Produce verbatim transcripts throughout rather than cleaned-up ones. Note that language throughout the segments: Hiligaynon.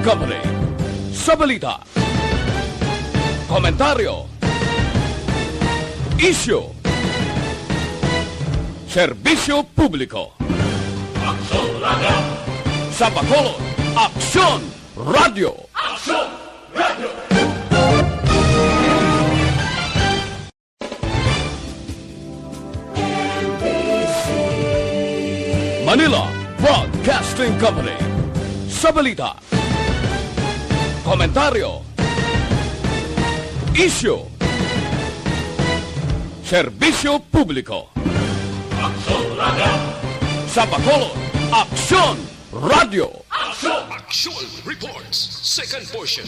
Company. Sa balita, komentaryo, isyu, serbisyo publiko. Aksyon Radio! Sa Bacolod, Aksyon Radio! Aksyon Radio! Manila Broadcasting Company. Sa balita, komentaryo, isyu, serbisyo publiko. Aksyon Radio! Sa Bacolod, Aksyon Radio! Aksyon! Aksyon Reports, second portion.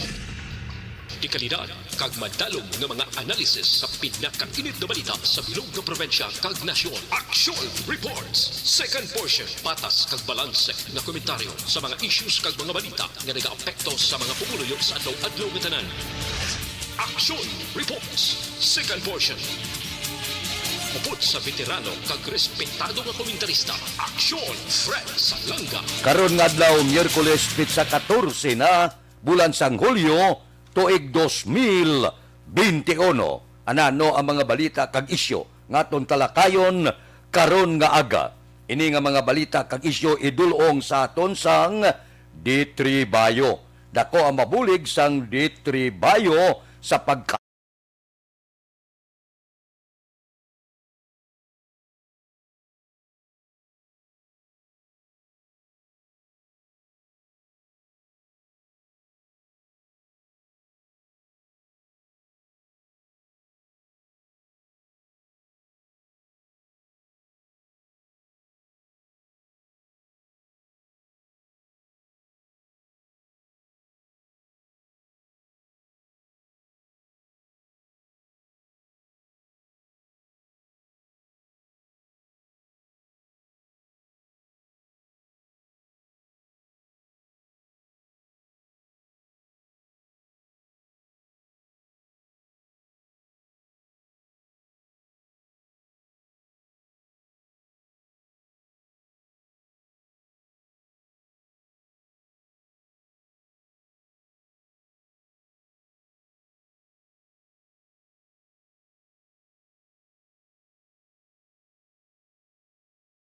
Dekalidad kag madalom nga mga analisis sa pinakainit nga balita sa bilog nga probinsya kag nasyon. Aksyon Reports, second portion. Patas kag balanse nga komentaryo sa mga issues kag mga balita nga nagaapekto sa mga pumuluyo sa adlaw-adlaw nga tanan. Aksyon Reports, second portion. Upod sa veterano kag respetado nga komentarista, Aksyon Fred Salanga. Karon nga adlaw, Miyerkules, petsa katorse na, bulan sang Hulyo, tuig dos mil beintiuno. Anano ang mga balita kag isyu nga aton talakayon karon nga aga? Ini nga mga balita kag isyu idul-ong sa aton sang D three Bio. Dako ang mabulig sang D three Bio sa pagka-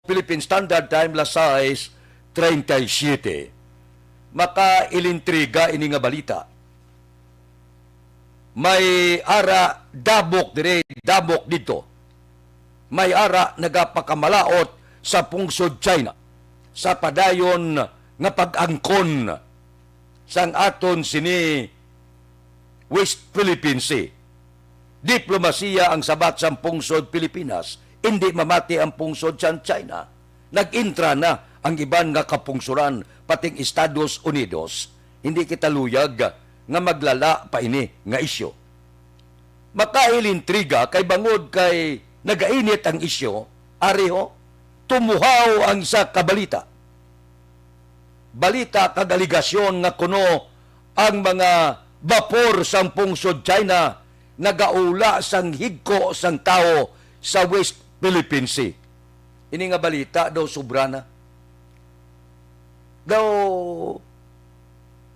Philippine Standard Time, las sais treinta y siete. Makailintriga ini nga balita. May ara dabok diri, dabok didto. May ara nagapakamalaot sa pungsod China sa padayon nga pag-angkon sang aton sini West Philippine Sea. Diplomasiya ang sabat sang pungsod Pilipinas, indi mamati ang pungsod sang China. Nag-intra na ang iban nga kapungsoran, pating Estados Unidos. Hindi kita luyag nga maglala pa ini nga isyu. Makailintriga kay bangod kay nagainit ang isyu, ari ho, tumuhaw ang isa ka balita. Balita kag aligasyon nga kuno ang mga bapor sang pungsod China nagaula sang higko sang tawo sa West Philippine Sea. Ini nga balita daw sobra na. Daw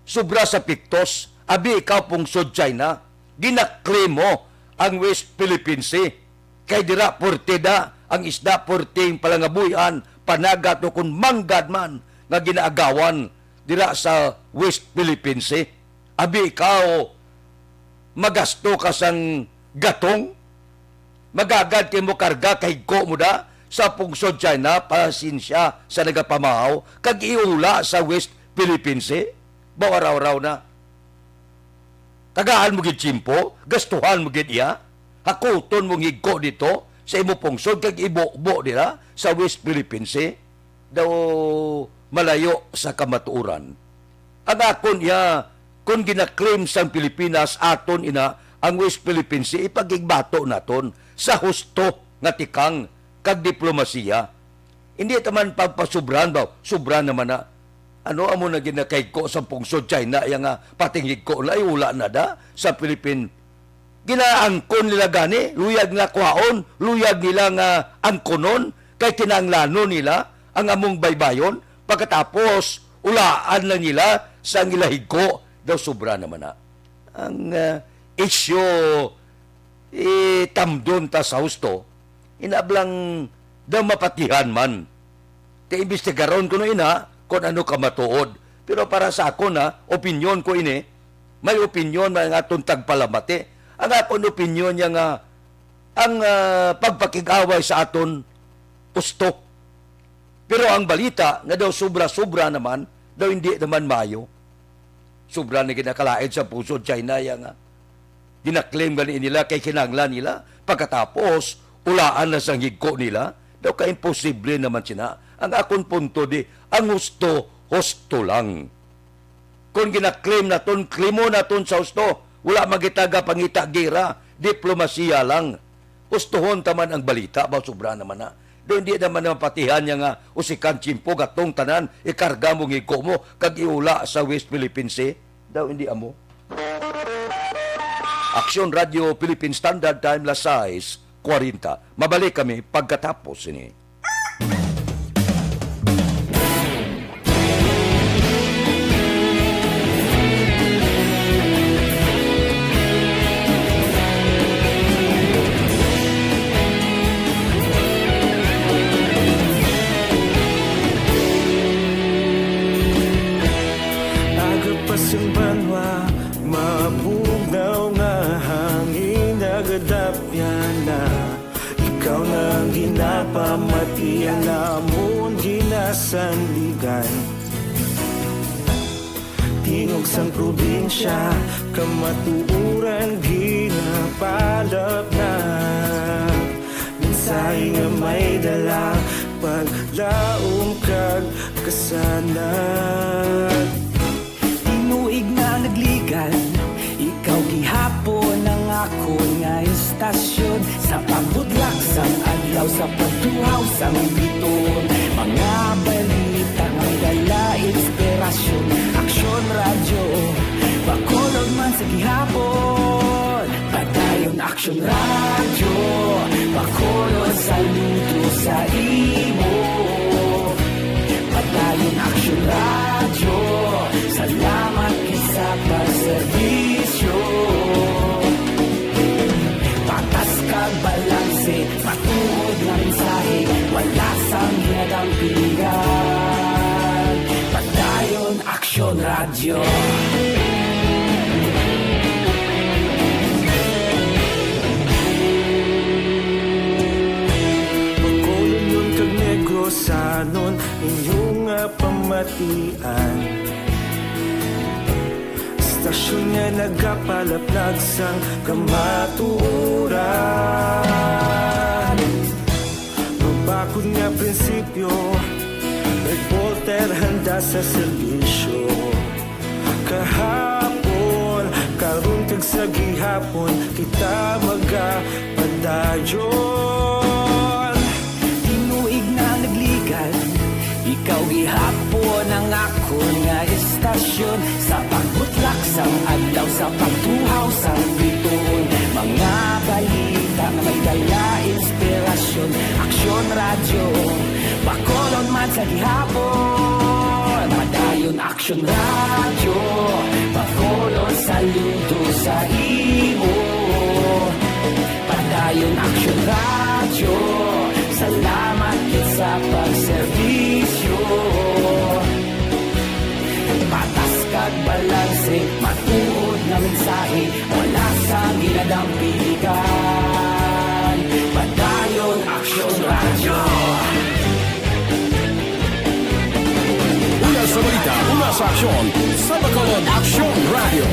sobra sa piktos, abi ikaw pungsod China, ginaklaim mo ang West Philippine Sea. Kay dira porte da ang isda, porte ang palangabuhian, panagat o kon manggad man nga ginaagawan dira sa West Philippine Sea. Abi ikaw, magasto ka sang gatong? Magagad kay mo karga kay higko mo da sa pungsod China, pasensya sa nagapamahaw, kag iula sa West Philippine Sea? Baw araw-araw na. Tagaan mo gid tiyempo, gastuhan mo gid iya, hakuton mo ang higko dito sa imo pungsod kag ibubo dira sa West Philippine Sea. Daw malayo sa kamatuoran. Ang akon iya, kon ginaklaim sang Pilipinas aton ina ang West Philippine Sea, ipakigbato naton sa husto nga tikang kag diplomasiya. Hindi ta man pagpasubran ba? Subra naman na. Ano amo na ginakahigko sa pungsod China, iya nga pating higko na, iula na da sa Philippine. Ginaangkon nila gani, luyag nila kuhaon, luyag nila nga angkonon, kay kinahanglanon nila ang among baybayon. Pagkatapos, ulaan lang nila sa ang ila higko, daw sobra naman na. Ang, ah, isyu, eh, tamdon ta sa husto, inablang daw mapatihan man. Ti imbestigaron ko no ina kung ano ka matuod. Pero para sa akon, ha, opinyon ko ini, may opinyon man ang aton tagpalamati. Ang akon opinyon niya nga ang, ah, pagpakig-away sa aton husto. Pero ang balita nga daw sobra-sobra naman, daw hindi naman maayo. Sobra na ginakalaid sa pusod China ya nga ginaklaim gani nila kay kinahanglan nila. Pagkatapos, ulaan na sang higko nila. Daw ka imposible naman sina. Ang akon punto di, ang husto, husto lang. Kon ginaklaim naton, klimo naton sa husto. Wala magitaga pangita gira, diplomasiya lang. Hustuhon ta man ang balita, ba sobra naman na. Do hindi naman na mapatihan niya nga usikan tiyempo gatong tanan, ikarga mo ngiko mo, kag iula sa West Philippine Sea. Daw hindi amo. Aksyon Radio Philippine Standard Time, las sais kwarenta. Mabalik kami pagkatapos ini. Aga pa sing banwa, mabugnaw nga hangin, nagadapyan na. Ikaw na ang ginapamati, ang amon ginasandigan. Tingog sang probinsya, kamatuoran ginapalapnag. Mensahe nga may dala, paglaom kag kasanag. Tinuig na nagligan, ikaw gihapon ang akon nga istasyon. Sa pagbutlak sang adlaw, sa pagtuhaw sang bituon, mga balita nga may dala inspirasyon. Aksyon Radyo, Bacolod man sa gihapon. Padayon Aksyon Radyo, Bacolod, saludo sa imo. Padayon Aksyon Radyo, salamat gid sa pagserbisyo. Patas kag balanse, matuod nga mensahe, wala sang ginadampigan. Padayon Aksyon Radyo. Bacolodnon kag Negrosanon, inyo nga pamatian. Istasyon nga nagapalaplag sang kamatuoran. Mabakod nga prinsipyo, reporter handa sa serbisyo. Kahapon, karon, kag sa gihapon, kita magapadayon. Tinuig na nagligan, ikaw gihapon ang akon nga istasyon. Sa pagbutlak sang adlaw, sa pagtuhaw sang bituon, mga balita nga may dala inspirasyon. Aksyon Radyo, Bacolod man sa gihapon. Padayon Aksyon Radyo, Bacolod, saludo sa imo. Padayon Aksyon Radyo, salamat gid sa pagserbisyo. Patas kag balanse, matuod nga mensahe, wala sang ginadampigan. Padayon Aksyon Radyo. Una sa balita, una sa aksyon, sa Bacolod Aksyon Radyo.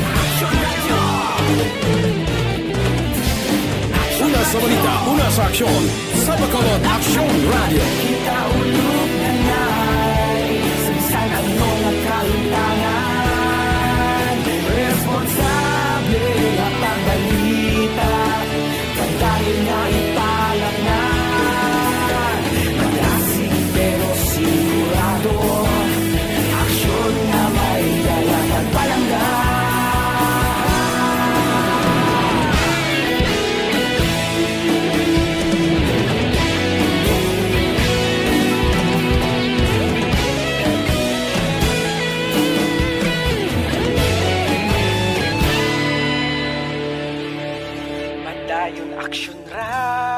Una sa balita, una sa aksyon, sa Bacolod Aksyon Radyo. Kita ulog na nay, sa bisan ano nga kahimtangan, responsable nga pagbalita. Padayon nga ipalapngan, magasig pero sigurado, aksyon nga may dala kag palangga.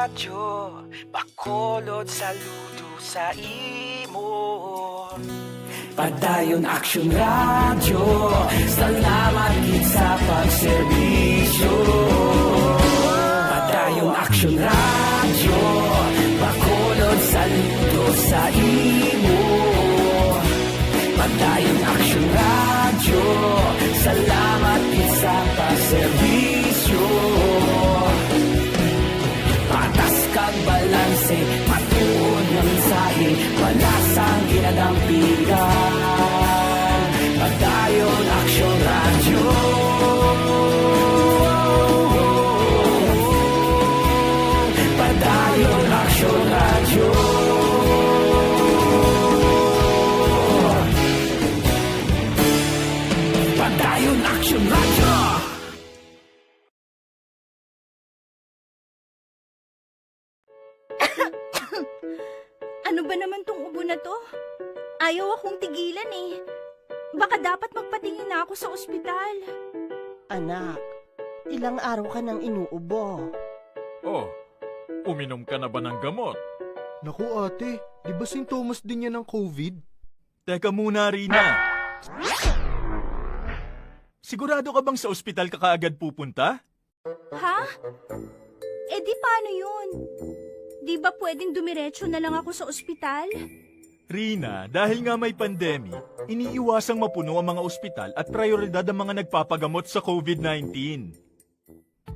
Radyo, Bacolod, saludo sa imo. Padayon Aksyon Radyo, salamat gid sa pagserbisyo. Padayon Aksyon Radyo, Bacolod, saludo sa imo. Padayon Aksyon Radyo, salamat gid sa pagserbisyo. Patas kag balanse, matuod nga mensahe, wala sang ginadampigan. Padayon Aksyon Radyo. Padayon Aksyon Radyo. Padayon Aksyon Radyo. Ano ba naman tong ubo na to? Ayaw akong tigilan eh. Baka dapat magpatingin na ako sa ospital. Anak, ilang araw ka nang inuubo. Oh, uminom ka na ba ng gamot? Naku, ate, di ba sintomas din yan ng covid? Teka muna, Rina. Sigurado ka bang sa ospital ka kaagad pupunta? Ha? Eh, di paano yun? Di ba pwedeng dumiretso na lang ako sa ospital? Rina, dahil nga may pandemic, iniiwasang mapuno ang mga ospital at prioridad ang mga nagpapagamot sa covid nineteen.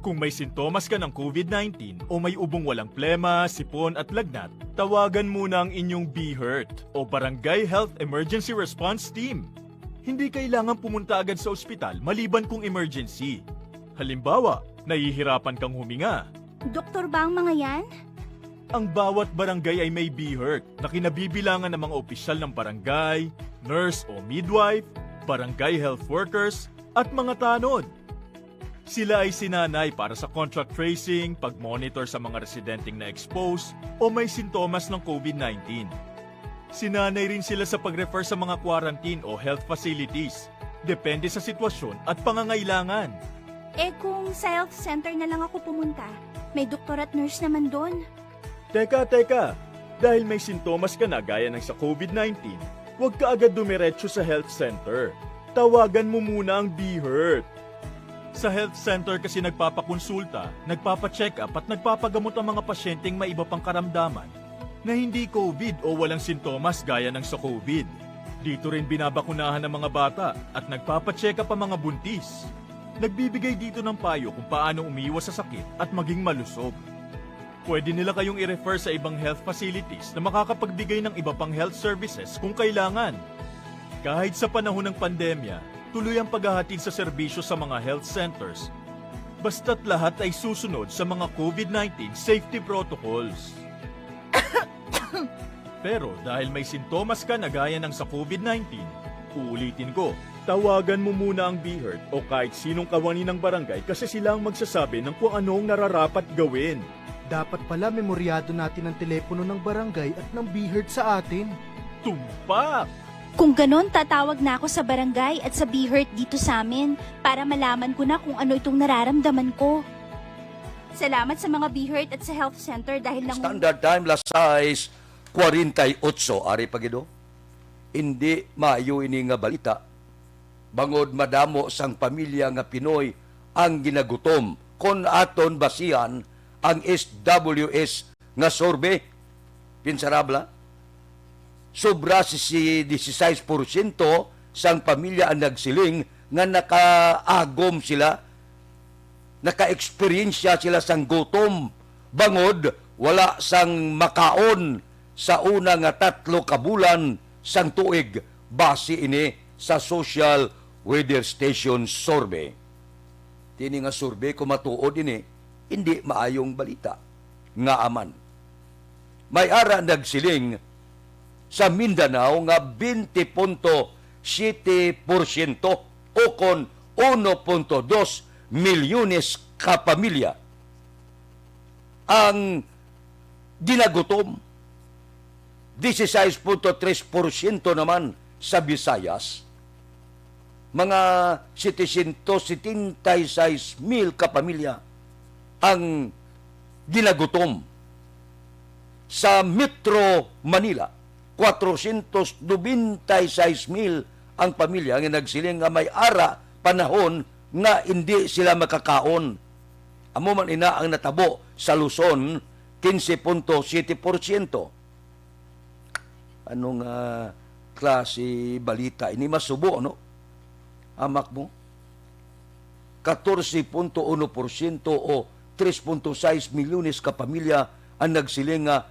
Kung may sintomas ka ng covid nineteen o may ubong walang plema, sipon at lagnat, tawagan muna ang inyong BHERT o Barangay Health Emergency Response Team. Hindi kailangan pumunta agad sa ospital maliban kung emergency. Halimbawa, nahihirapan kang huminga. Doktor ba ang mga yan? Ang bawat barangay ay may BHERT na kinabibilangan ng mga opisyal ng barangay, nurse o midwife, barangay health workers, at mga tanod. Sila ay sinanay para sa contact tracing, pag-monitor sa mga residenteng na-expose o may sintomas ng covid nineteen. Sinanay rin sila sa pag-refer sa mga quarantine o health facilities, depende sa sitwasyon at pangangailangan. Eh, kung sa health center na lang ako pumunta, may doktor at nurse naman doon. Teka, teka. Dahil may sintomas ka na gaya ng sa covid nineteen, huwag ka agad dumiretso sa health center. Tawagan mo muna ang BHERT. Sa health center kasi nagpapakonsulta, nagpapacheck-up at nagpapagamot ang mga pasyenteng may iba pang karamdaman na hindi covid o walang sintomas gaya ng sa covid. Dito rin binabakunahan ang mga bata at nagpapacheck-up ang mga buntis. Nagbibigay dito ng payo kung paano umiwas sa sakit at maging malusog. Pwede nila kayong i-refer sa ibang health facilities na makakapagbigay ng iba pang health services kung kailangan. Kahit sa panahon ng pandemya, tuloy ang paghahatid sa serbisyo sa mga health centers, basta't lahat ay susunod sa mga covid nineteen safety protocols. Pero dahil may sintomas ka na gaya ng sa covid nineteen, uulitin ko, tawagan mo muna ang BHERT o kahit sinong kawani ng barangay kasi sila ang magsasabi ng kung ano ang nararapat gawin. Dapat pala memoryado natin ang telepono ng barangay at ng BHERT sa atin. Tumpak! Kung ganon, tatawag na ako sa barangay at sa BHERT dito sa amin para malaman ko na kung ano itong nararamdaman ko. Salamat sa mga BHERT at sa health center dahil nang Standard Time, las sais kwarenta y ocho. Ari pa gid, oh. Hindi maayo ini nga balita. Bangod madamo sang pamilya nga Pinoy ang ginagutom kon aton basihan ang S W S nga survey. Pinsarabla, sobra si, si dieciséis porsyento sang pamilya ang nagsiling nga nakaagom sila, naka-eksperyensya sila sang gutom, bangod wala sang makaon sa una nga tatlo ka bulan sang tuig, base ini sa Social Weather Station survey. Tini nga survey, kung matuod ini, hindi maayong balita. Ngaa man? May ara nagsiling sa Mindanao nga twenty punto siyete porsyento, o kon uno punto dos milyones ka pamilya ang ginagutom. Dieciséis punto tres porsyento naman sa Visayas, mga setecientos setenta y seis mil ka pamilya ang ginagutom. Sa Metro Manila, kwatrosyentos nobenta y seis mil ang pamilya nga nagsiling nga may ara panahon nga indi sila makakaon. Amo man ina ang natabo sa Luzon, quince punto siete porsyento. Ano nga klase balita ini? Masubo, no? Hamak mo? Katorse punto uno porsyento o tres punto sais milyones ka pamilya ang nagsiling nga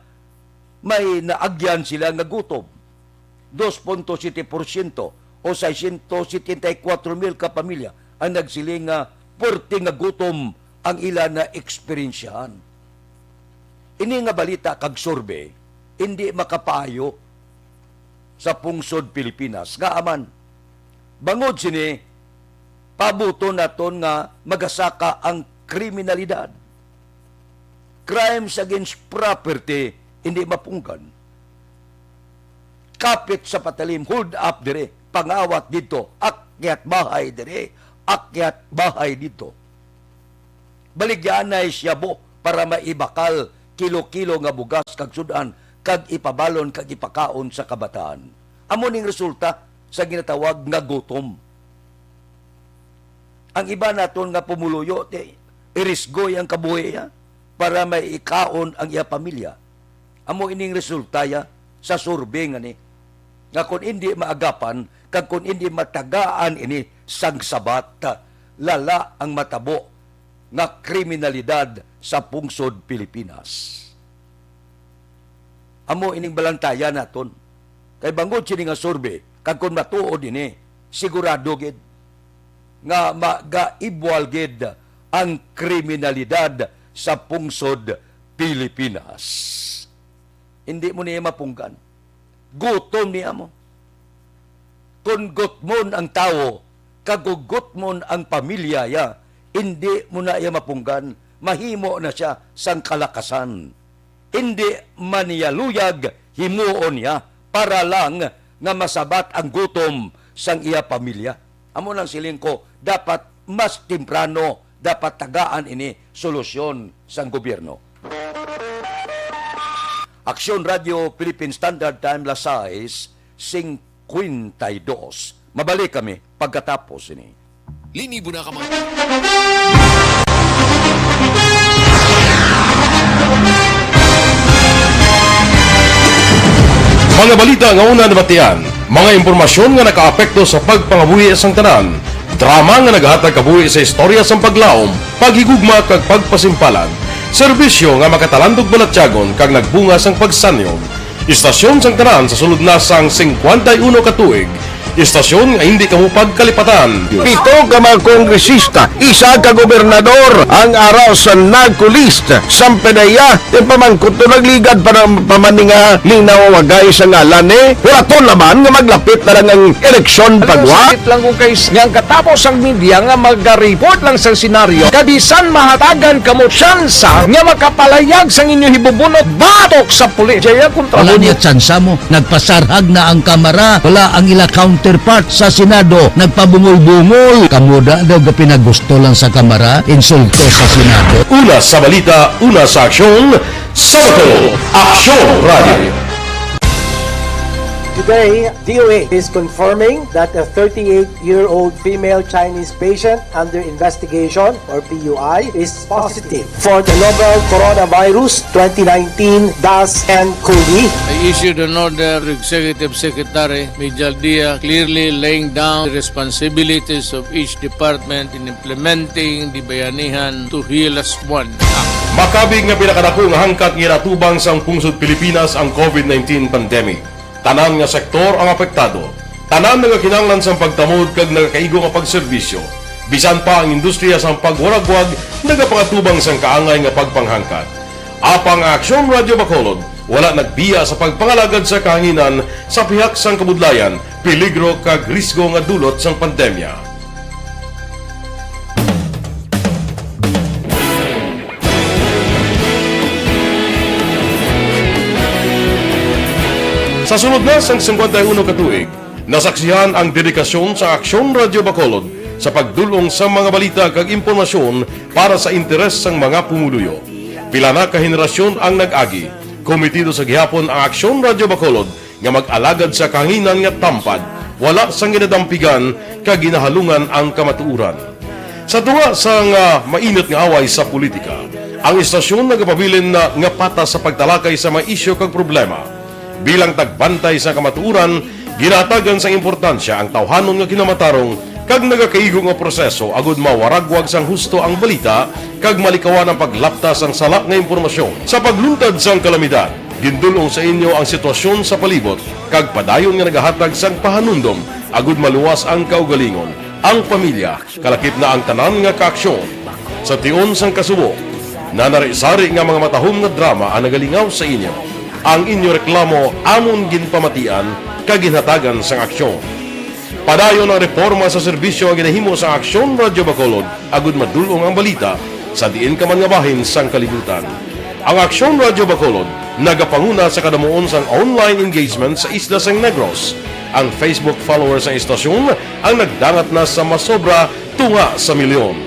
may naagyan sila nga gutom. Dos punto siyete porsyento o seiscientos setenta y cuatro mil ka pamilya ang nagsiling nga puwerte nga gutom ang ila naeksperyensyahan. Ini nga balita kag survey hindi makapaayo sa pungsod Pilipinas. Ngaa man, bangod sini, pabuton naton nga magasaka ang kriminalidad. Crimes against property hindi mapunggan. Kapit sa patalim, hold up diri, pangawat didto, akyat bahay diri, akyat bahay didto. Baligyanay shabu para maibakal kilo-kilo nga bugas kag sud-an kag ipabalon kag ipakaon sa kabataan. Amo ning resulta sa ginatawag nga gutom. Ang iba naton nga pumuluyo, ti, irisgoy ang kabuhi niya para may ikaon ang iya pamilya. Amo ining resulta ya sa survey nga ni, nga kon indi maagapan kag kon indi matagaan ini sang sabat, lala ang matabo nga kriminalidad sa pungsod Pilipinas. Amo ining balantayan naton. Kay bangod sini nga survey, kag kon matuod ini, sigurado gid nga magaibwal gid ang kriminalidad sa pungsod Pilipinas. Hindi mo niya mapunggan. Gutom niya mo. Kon gutmon ang tawo, kag kon gutmon ang pamilya ya, hindi mo na iya mapunggan, mahimo na siya sang kalakasan. Hindi man niya luyag himuon niya para lang nga masabat ang gutom sang iya pamilya. Amo nang siling ko, dapat mas temprano, dapat tagaan ini solusyon sang gobyerno. Aksyon Radio Philippine Standard Time, las sais cincuenta y dos. Mabalik kami pagkatapos ini. Linibo na ka mga Mga balita nga una nabatian, mga impormasyon nga nakaapekto sa pagpangabuhi sang tanan, drama nga nagahatag kabuhi sa istorya sang paglaom, paghigugma kag pagpasimpalan, serbisyo nga makatalandog balatyagon kag nagbunga sang pagsanyog. Istasyon sang tanan sa sulod na sang cincuenta y uno ka tuig. Istasyon nga hindi kamo pagkalipatan. Pito ka mga kongresista, isa ka gobernador ang ara sa NAGCO list. Sampanaya, ti pamangkot to nagligad pa ng pamaninga ning nawawagay sa ngalan ni. Hulaton naman nga maglapit na lang ang eleksyon pagwa. Sakit lang kung kay nga ang katapos ang media nga magareport lang sa senaryo, kabisan mahatagan kamo tsansa nga makapalayag sang inyo hibubunot batok sa pulis. Jaya kontra Wala mo. Niya tsansa mo. Nagpasarhag na ang Kamara. Wala ang ila counterpart sa Senado. Nagpabungol-bungol. Kamo da daw ga pinagusto lang sa Kamara, insulto sa Senado. Una sa balita, una sa aksyon, sa Bacolod, Aksyon Radio. Today, D O H is confirming that a thirty-eight-year-old female Chinese patient under investigation, or P U I, is positive for the novel coronavirus twenty nineteen dash N cov. I issued an order to Executive Secretary Mijal Dia, clearly laying down the responsibilities of each department in implementing the Bayanihan to Heal as One Act. Makabig nga pinakadako nga hangkat nga ginatubang sang pungsod Pilipinas ang covid nineteen pandemic. Tanan nga sektor ang apektado. Tanan nagakinahanglan sang pagtamod kag nagakaigo nga pagserbisyo. Bisan pa ang industriya sang pagwaragwag nagapangatubang sang kaangay nga pagpanghangkat. Apang ang Aksyon Radio Bacolod wala nagbiya sa pagpangalagad sa kahanginan sa pihak sang kabudlayan, peligro kag risgo nga dulot sang pandemya. Sa sulod na sang cincuenta y uno ka tuig, nasaksihan ang dedikasyon sa Aksyon Radio Bacolod sa pagdul-ong sa mga balita kag impormasyon para sa interes sang mga pumuluyo. Pila na ka henerasyon ang nag-agi, Komitido sa gihapon ang Aksyon Radyo Bacolod nga mag-alagad sa kahanginan nga tampad, wala sang ginadampigan kag ginahalungan ang kamatuoran. Sa tunga sang, ah, mainit nga away sa politika, ang istasyon nagapabilin na nga patas sa pagtalakay sa mga isyu kag problema. Bilang tagbantay sa kamatuoran, ginahatagan sang importansya ang tawhanon nga kinamatarong kag nagakaigo nga proseso agud mawaragwag sang husto ang balita kag malikawan ang paglapta sang sala nga impormasyon. Sa pagluntad sang kalamidad, gindul-ong sa inyo ang sitwasyon sa palibot kag padayon nga nagahatag sang pahanumdom agud maluwas ang kaugalingon, ang pamilya, kalakip na ang tanan nga kaaksyon. Sa tion sang kasubo, nanari-sari nga mga matahom nga drama ang nagalingaw sa inyo. Ang inyo reklamo amon ginpamatian kag ginhatagan sang aksyon. Padayon ang reporma sa serbisyo nga ginahimo sang Aksyon Radyo Bacolod agud madul-ong ang balita sa diin ka man nga bahin sang kalibutan. Ang Aksyon Radyo Bacolod nagapanguna sa kadamuon sang online engagement sa isla sang Negros. Ang Facebook followers sang istasyon ang nagdangat na sa masobra tunga sa milyon.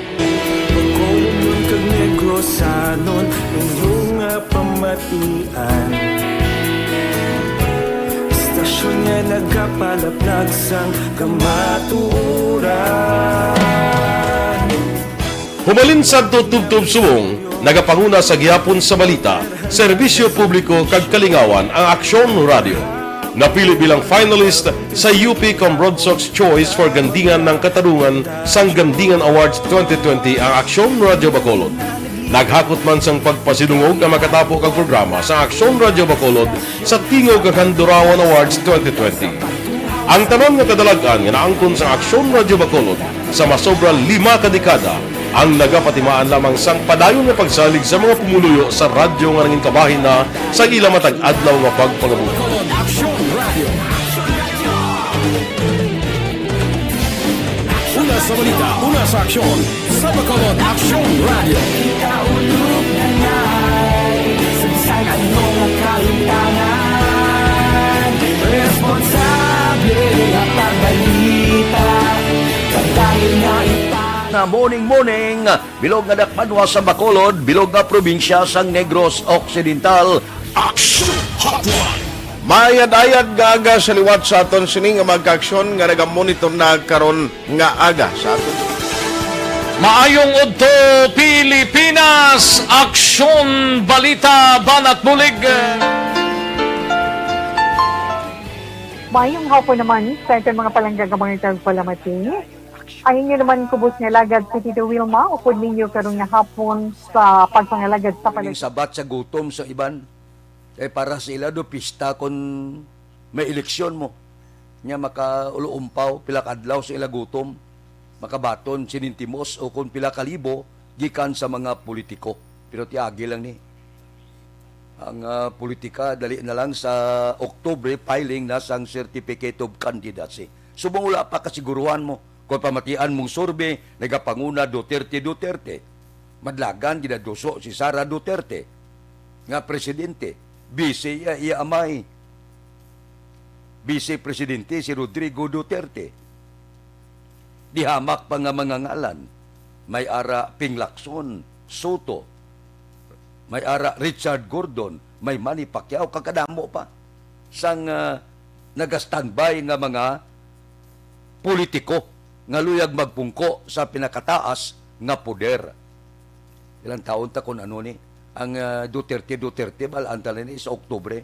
Bacolodnon kag Negrosanon, inyo nga pamatian. Istasyon nga nagapalaplag sang kamatuoran. Humalin sadto tubtob subong, nagapanguna sa gihapon sa balita, serbisyo publiko kag kalingawan ang Aksyon Radyo. Napili bilang finalist sa U P Cambronsox Choice for Gandingan ng Katarungan sang Gandingan Awards twenty twenty ang Aksyon Radyo Bacolod. Naghakot man sang pagpasidungog nga makatapo kag programa sa Aksyon Radyo Bacolod sa Tingog kag Handurawan Awards twenty twenty. Ang tanan nga kadalag-an nga naangkon sang Aksyon Radyo Bacolod sa masobra lima ka dekada ang nagapatimaan lamang sang padayon nga pagsalig sa mga pumuluyo sa radyo nga nangin kabahin na sa ila matag adlaw nga pagpangabuhi. Aksyon Radio. Una sa balita, una sa aksyon, sa Bacolod Aksyon Radio. Kita ulog na ngay, sa bisan ano nga kalimtangan, responsable nga pagbalita, pagdali nga ipa- Na morning, morning, bilog nga dakpanwa sa Bacolod, bilog nga probinsya sang Negros Occidental. Aksyon Hotline. Maayad-ayad nga aga sa liwat sa aton sini nga mga kaaksyon nga nagamonitor na karon nga aga sa aton. Maayong udto, Pilipinas! Aksyon, balita, banat bulig. Maayong hapon naman sa aton mga palangga nga mga tagpalamati. Ang inyo naman kubos nga alagad si Tito Wilma, upod ninyo karon nga hapon sa pagpangalagad sa Ning palag- sabat sa gutom sa iban. Kay para sa ila do pista kon may eleksyon mo. Nya makaulumpaw pila ka adlaw sa ila gutom, makabaton sinintimos o kon pila ka libo gikan sa mga politiko. Pero ti agi lang ni. Ang, ah, politika, dali na lang sa Oktubre, filing na sang Certificate of Candidacy. Subong wala pa kasiguruhan mo. Kung pamatian mong survey, nagapanguna Duterte, Duterte. Madlagan ginaduso si Sara Duterte nga presidente. Busy iya, iya amay. Vice Presidente si Rodrigo Duterte. Di hamak pa nga mga ngalan. May ara Ping Lacson, Soto. May ara Richard Gordon, may Manny Pacquiao, kag kadamo pa sang, ah, naga-standby nga mga politiko nga luyag magpungko sa pinakataas nga poder. Ilang taon ta kun ano ni ang, ah, Duterte, Duterte, balaan ta na ni sa Oktubre.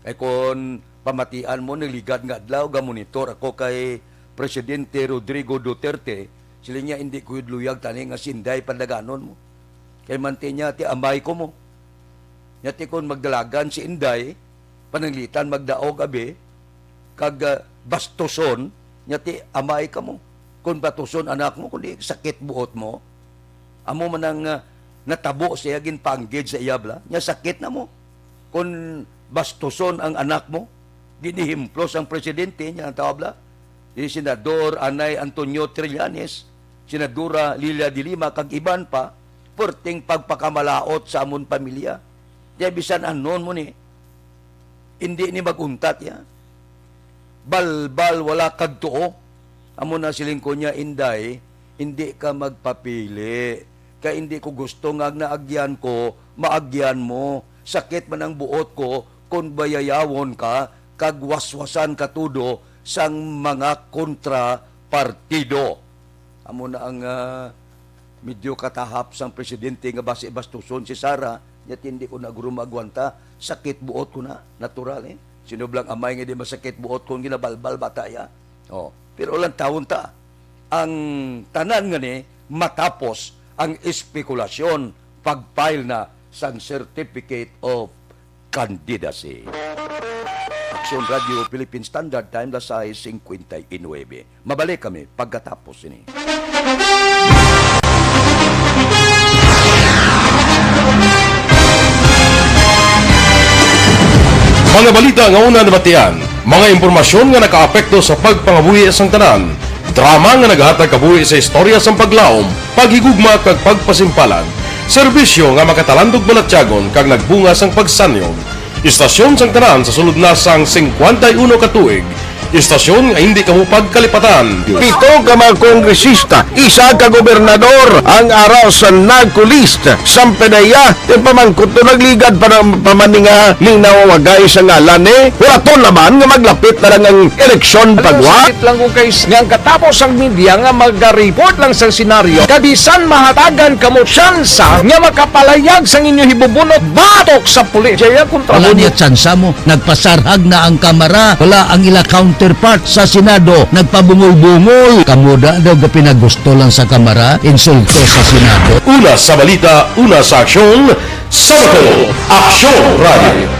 Kay kun pamatian mo, niligad nga adlaw, gamonitor ako kay Presidente Rodrigo Duterte, siling niya, "Hindi ko yun luyag tani nga si Inday padaganon mo. Kay manti niya, ti amay ko mo." Nya ti kun magdalagan si Inday, pananglitan magdaog abi, kag, ah, bastuson, nya ti amay ka mo. Kun batuson anak mo, kundi sakit buot mo, amo man ang, ah, natabo sa iya, ginpanggid sa iya bala, nya sakit na mo. Kun bastuson ang anak mo, ginihimplos ang presidente niya, ang tawag bala, si Senador Anay Antonio Trillanes, Senadora Lilia de Lima, kag iban pa, perting pagpakamalaot sa amon pamilya. Kaya bisan anon mo ni, hindi ni mag-untat ya. Balbal wala kag tuo. Amo na siling ko niya, "Inday, hindi ka magpapili. Kay hindi ko gusto nga ang naagyan ko, maagyan mo." sakit man ang buot ko kon bayayawon ka kag waswasan ka tudo sang mga kontrapartido. Amo na ang, ah, medyo katahap sang presidente nga basi bastuson si Sara, nya hindi ko na guro maagwanta. Sakit buot ko na, natural, eh. Sino blang amay nga di masakit buot kung ginabalbal bata ya? Oh, pero lang tawon ta. Ang tanan nga ni matapos ang espekulasyon, pag-file na sang Certificate of Candidacy. Aksyon Radio Philippine Standard Time, las sais cincuenta y nueve. Mabalik kami pagkatapos ini. Mga balita nga una nabatian, mga impormasyon nga nakaapekto sa pagpangabuhi sang tanan, drama nga nagahatag kabuhi sa istorya sang paglaom, paghigugma kag pagpasimpalan, serbisyo nga makatalandog balatyagon kag nagbunga sang pagsanyog. Istasyon sang tanan sa sulod na sang cincuenta y uno ka tuig. Istasyon nga hindi kamo pagkalipatan. Pito ka mga kongresista, isa ka gobernador ang ara sa NAGCO list. Sampe na iya, ti pamangkot to nagligad pa ng pamaninga ning nawawagay sa ngalan ni. Wala to naman nga maglapit na lang ang eleksyon pagwa. Sakit lang kung kay nga ang katapos ang media nga maga-report lang sa senaryo, kabisan mahatagan kamo tsansa nga makapalayag sang inyo hibubunot batok sa pulis. Jaya kontra Wala mo. Niya tsansa mo. Nagpasarhag na ang Kamara. Wala ang ila counterpart sa Senado. Nagpabungol-bungol. Kamo da daw ga pinagusto lang sa Kamara, insulto sa Senado. Una sa balita, una sa aksyon, sa Bacolod, Aksyon Radio.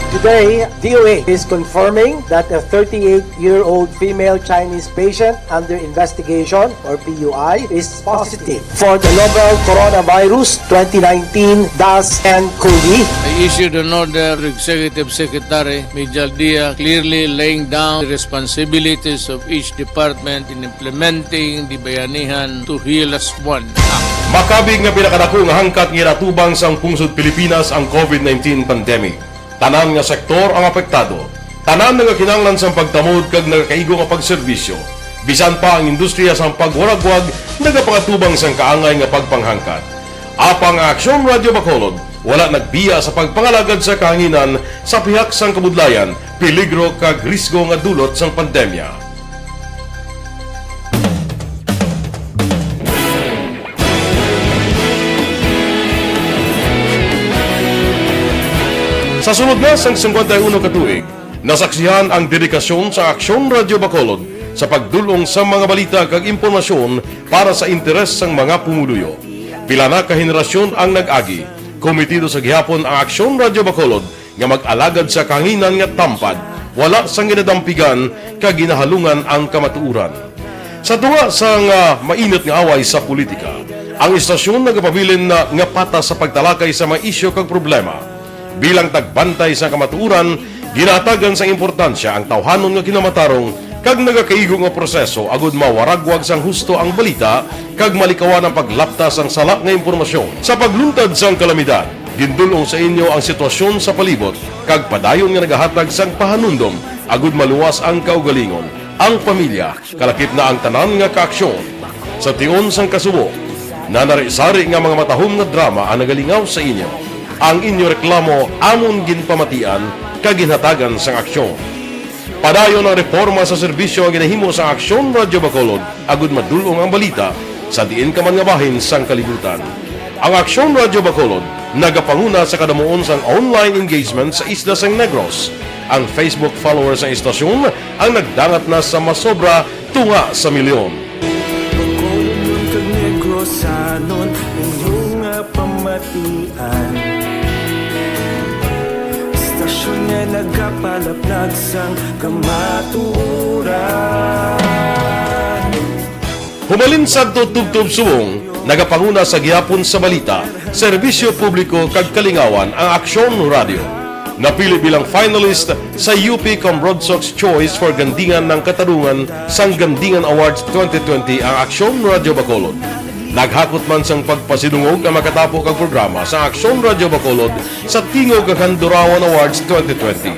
Today, D O A is confirming that a thirty-eight-year-old female Chinese patient under investigation, or P U I, is positive for the novel coronavirus twenty nineteen dash N cov. I issued an order to Executive Secretary Mijal Dia, clearly laying down the responsibilities of each department in implementing the Bayanihan to Heal As One Act. Makabig nga pinakadako nga hangkat nga ginatubang sang pungsod Pilipinas ang covid nineteen pandemic. Tanan nga sektor ang apektado. Tanan nagakinahanglan sang pagtamod kag nagakaigo nga pagserbisyo. Bisan pa ang industriya sang pagwaragwag nagapangatubang sang kaangay nga pagpanghangkat. Apang ang Aksyon Radyo Bacolod wala nagbiya sa pagpangalagad sa kahanginan sa pihak sang kabudlayan, peligro kag risgo nga dulot sang pandemya. Sa sulod na sang cincuenta y uno ka tuig, nasaksihan ang dedikasyon sa Aksyon Radyo Bacolod sa pagdul-ong sa mga balita kag impormasyon para sa interes sang mga pumuluyo. Pila na ka henerasyon ang nag-agi, komitido sa gihapon ang Aksyon Radyo Bacolod nga mag-alagad sa kahanginan nga tampad, wala sang ginadampigan kag ginahalungan ang kamatuoran. Sa tunga sang, ah, mainit nga away sa politika, ang istasyon nagapabilin na nga patas sa pagtalakay sa mga isyu kag problema. Bilang tagbantay sa kamatuoran, ginahatagan sang importansya ang tawhanon nga kinamatarong kag nagakaigo nga proseso agud mawaragwag sang husto ang balita kag malikawan ang paglapta sang sala nga impormasyon. Sa pagluntad sang kalamidad, gindul-ong sa inyo ang sitwasyon sa palibot kag padayon nga nagahatag sang pahanumdom agud maluwas ang kaugalingon, ang pamilya, kalakip na ang tanan nga kaaksyon. Sa tion sang kasubo, nanari-sari nga mga matahom nga drama ang nagalingaw sa inyo. Ang inyo reklamo amon ginpamatian kag ginhatagan sang aksyon. Padayon ang reporma sa serbisyo nga ginahimo sang Aksyon Radyo Bacolod agud madul-ong ang balita sa diin ka man nga bahin sang kalibutan. Ang Aksyon Radyo Bacolod nagapanguna sa kadamuon sang online engagement sa isla sang Negros. Ang Facebook followers sang istasyon ang nagdangat na sa masobra tunga sa milyon. Bacolodnon kag Negrosanon, inyo nga pamatian. Istasyon nga nagapalaplag sang kamatuoran. Humalin sadto tubtob subong, nagapanguna sa gihapon sa balita, serbisyo publiko kag kalingawan ang Aksyon Radyo. Napili bilang finalist sa U P Cambrodsoc's Choice for Gandingan ng Katarungan sang Gandingan Awards twenty twenty ang Aksyon Radyo Bacolod. Naghakot man sang pagpasidungog ang makatapo kag programa sa Aksyon Radyo Bacolod sa Tingog kag Handurawan Awards twenty twenty.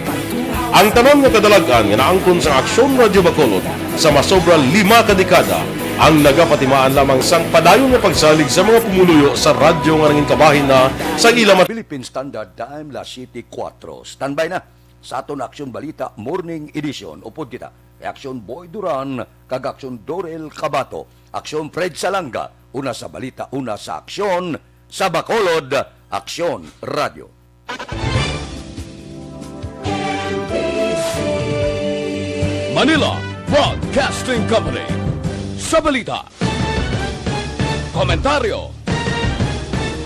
Ang tanan nga kadalag-an nga naangkon sang Aksyon Radyo Bacolod sa masobra lima ka dekada Ang nagapatimaan lamang sang padayon nga pagsalig sa mga pumuluyo sa radyo nga nangin kabahin na sang ila mat- Philippine Standard Time, las siyete kuwatro. Standby na sa aton Aksyon Balita Morning Edition. Upod kita kay Aksyon Boy Duran kag Aksyon Dorel Cabato, Aksyon Fred Salanga, una sa balita, una sa aksyon, sa Bacolod, Aksyon Radio. Manila Broadcasting Company. Sa balita, komentaryo,